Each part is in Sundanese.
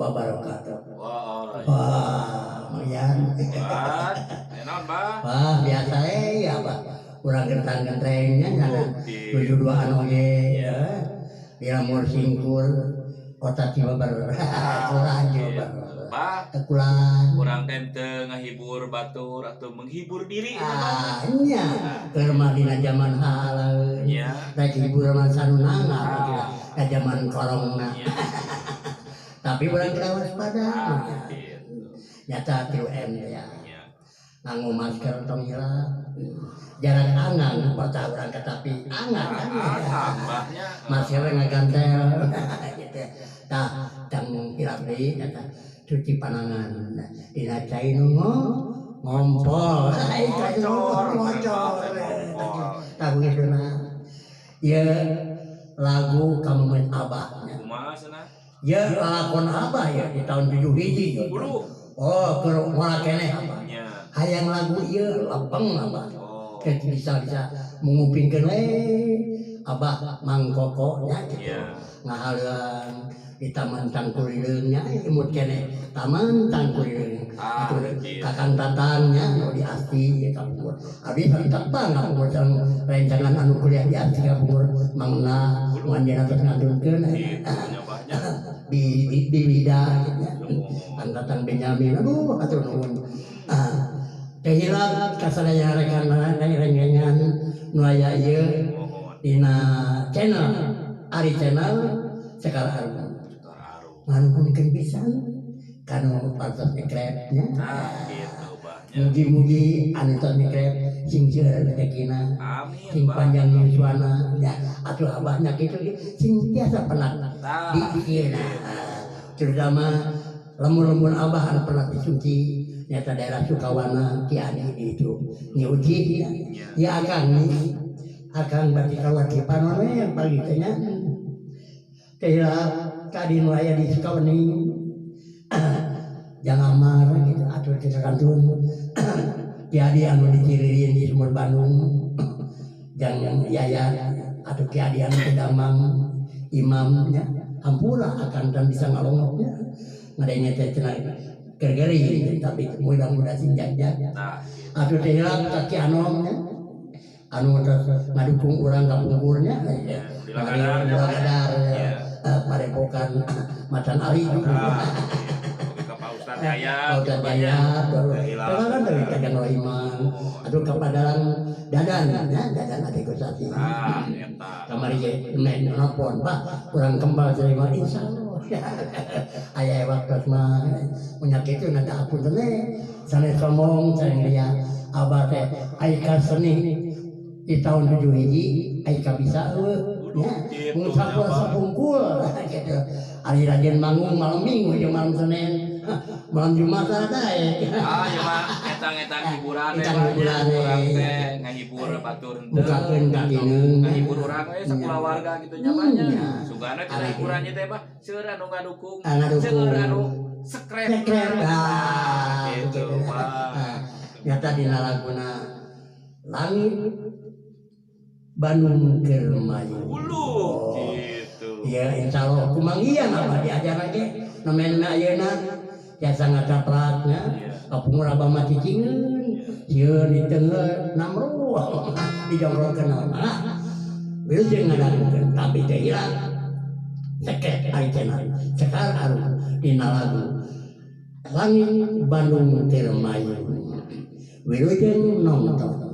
wabarakatuh. Wah, Mang Yan. Wah, enak, Bah. Wah, biasa ya, Bah. Urang gentang-gentrengnya nyana 72an oge ya. Di Lamur Singkur, Kota Cibeber. Kelurahan Cibeber. Bah, Tekulan. Urang teh teu ngahibur batur atau menghibur diri. Ah, nya. Keur mah dina jaman halaeun. Nya. Rek hibur mah sanunanga dina jaman korongna. Tapi urang kudu waspada. Nyata 3M ya. Nganggo masker tong hilap. Jarak angang kota urang katapi angang kan. Tambahnya. Masker ngagantel gitu. Tah tong hilap deui nyata cuci panangan. Dina cai nu ngompol. Ngocor, ngocor. Tah begitu. Ieu lagu kamu abah. Kumaha cenah? Ya lakon abah ya di tahun 7 hiji. Oh, keur moal keneh abah. Hayang lagu ieu lepeng abah. Bisa bisa mengupingkeun we abah mangkoko nya gitu. Ngahaleuan di Taman Cangkurileung nya imut keneh Taman Cangkurileung. Atuh Kakang Tatang nya nu di Asti ya kapungkur. Abdi tepang kapungkur sareng rencangan anu kuliah di Asti kapungkur mangna manjeuna tos ngantunkeun di di Wida gitu ya. Kang Tatang Benyamin aduh hatur nuhun. Teu hilap kasadaya rekan rengan nu aya ieu dina channel Ari Channel Sekar Arum. Nganuhunkeun pisan kanu parantos nyekrep nya. Mugi-mugi anu tos nyekrep sing seueur rezekina, sing panjang yuswana ya atuh abahnya kitu sing tiasa penat di ieu. Terutama lembur-lembur abah anu pernah disunci nyata daerah Sukawana Ki Adi di itu nyuci ya, ya akang nih akang berarti keluar di panon we yang pagi teh nya teh ka di nu aya di Sukawening jangan mar gitu atuh teh kantun Ki Adi anu di Ciririn di Sumur Bandung jangan Yaya atuh Ki Adi anu teh damang imamnya hampura akan dan bisa ngalongoknya ngadenge teh cenah gergeri tapi mudah-mudahan sing jagjag atuh teh hilap ka Ki Anom nya anu terus ngadukung urang kapungkurnya Lagadar padepokan Macan Ali ka Pak Ustad Yaya Pak Ustad Yaya kan dari Kajang Rohiman aduh kapadaran Dadan ya Dadan Ade Gosati kamari ge nelpon Pak kurang kembal cerima insyaallah aya waktu mah menyakiti nanti apunten sanes sombong sareng ria abah teh ai ka seni di tahun 7 hiji ai ka bisa eueuh nya mung sapoe sapungkul gitu ari rajin manggung malam Minggu jeung malam Senin malam Jumat daek ah ieu mah etang-etang hiburan urang teh ngahibur batur henteu bukakeun ka dineung ngahibur urang we sakulawarga kitu nya mah nya sugana cenah hiburan teh mah seueur anu ngadukung seueur anu sekret ah gitu mah nyata dina laguna Langit Bandung keur mayu. Uluh gitu. Ya insyaallah kumanggian abah diajar ge nomen ayeuna tiasa ngacapraknya kapungkur abah mah cicingeun sieun diteungeut namruh dijongkrongkeun naon malah wilujeng ngadangukeun tapi teh hilap seket ari cenah Sekar Arum dina lagu Langit Bandung keur mayu. Wilujeng nonton.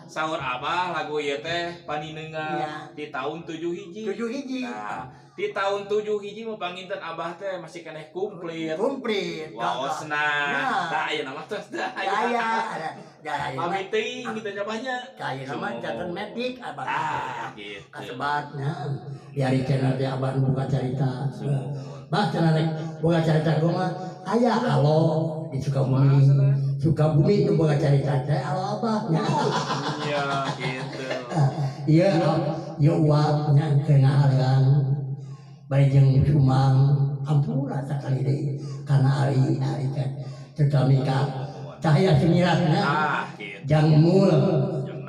Sahur abah lagu ieu teh paninengan di tahun 7 hiji. 7 hiji. Nah, di tahun 7 hiji mah panginten abah teh masih keneh kumplit. Kumplit. Waosna. Tah ayeuna mah tos da aya. Pamit teuing kitu nya abahnya. Tah ayeuna mah janten medik abah. Ah, gitu. Kasebatna di hari channel teh abah nu buka carita. Bah cenah rek boga carita gua mah aya alo di Sukabumi. Sukabumi nu boga carita teh alo abah nya. Iya gitu. Iya, ieu uap nya keur ngahareang bari jeung Sumang ampura sakali deui kana ari-ari teh terutami ka Cahaya Sumiratna jang mul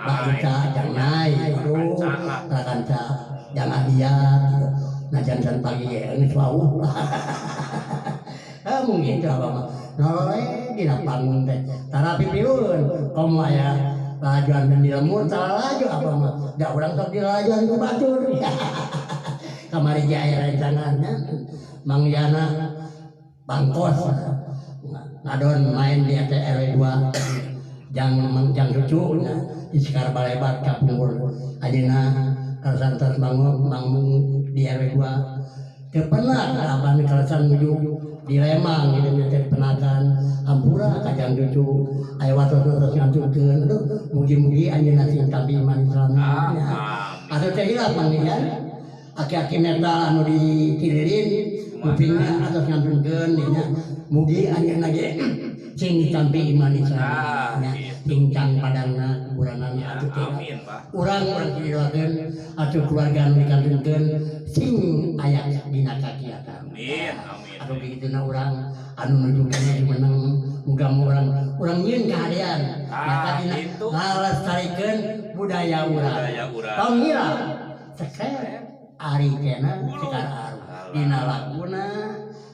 Bangsa jang nai aduh rakanca jang adiat gitu. Nah jangan pagi ge geus wawuh. Mungkin itu abah mah nolole dina panggung teh tara pipiun komo aya lalajuan di lembur tara laju abah mah da urang sok dilalajuan ku batur. Kamari ge aya rencanganna Mang Yana Bangkos ngadon main di RW 2 jang jang cucu nya di Sekar Balebat kapungkur ayeuna kalasan tos manggung di RW 2 teu pernah abah kalasan nuju di Lembang gitu nya teh penakan hampura ka jang cucu aya watos-watos ngantukkeun aduh mugi-mugi anjeunna sing tampi iman Islam nya atuh teh hilap Mang Ian aki-aki metal anu di Cililin kupingna atos ngantunkeun nya mugi anjeunna ge sing ditampi iman Islam nya sing cang padangna kuburanana atuh teh urang-urang didoakeun atuh keluarga anu dikantunkeun sing aya dina kakiatan. Amin amin. Atuh kituna urang anu nuju kana jumeneng muga urang nyieun kahadean nyata dina ngalestarikeun budaya urang. Tong hilap seker ari kena sekar aru dina laguna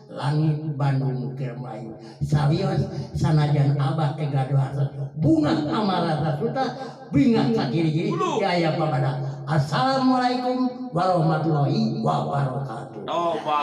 langit Bandung keur melayu sawios sanajan abah teh gaduh hartos bunga amarata suta bingah ka kiri-kiri gaya pabada. Assalamualaikum warahmatullahi wabarakatuh. Toba.